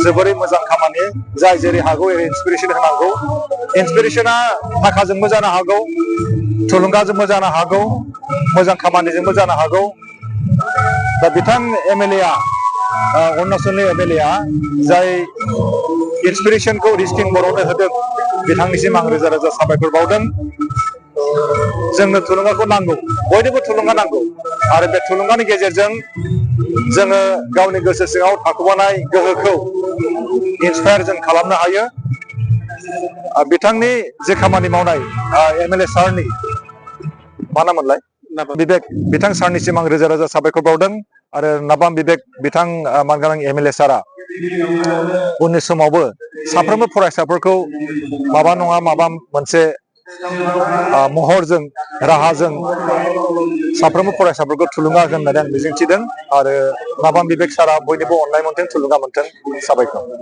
जोबोरै मोजां खामानि जाय जेरै हागौ एरै इन्सपिरेसन होनांगौ इन्सपिरेसना थाखाजोंबो जानो हागौ थुलुंगाजोंबो जानो हागौ मोजां खामानिजोंबो जानो हागौ दा बिथां एमएलए आ अरुणाचलनि एमएलए आ जाय इन्सपिरेसनखौ रिस्टिं बर'नो होदों बिथांनिसिम आं रोजा रोजा साबायखर बावदों जोंनो थुलुंगाखौ नांगौ बयनोबो थुलुंगा नांगौ आरो बे थुलुंगानि गेजेरजों जोङो गावनि गोसो सिङाव थाखुमानाय गोहोखौ इन्सपायार जों खालामनो हायो बिथांनि जे खामानि मावनाय एमएलए सारनि मा नाममोनलाय बिबेक बिथां सारनिसिम आं रोजा रोजा साबायखर बावदों आरो नाबाम बिबेक बिथां मानगोनां एमएलए सारा उननि समावबो साफ्रोमबो फरायसाफोरखौ माबा नङा माबा मोनसे महरजों राहाजों साफ्रोमबो फरायसाफोरखौ थुलुंगा होगोन होननानै आं मिजिंथिदों आरो नाबाम बिबेक सारा बयनिबो अननाय मोनथों थुलुंगा मोनथों साबायखर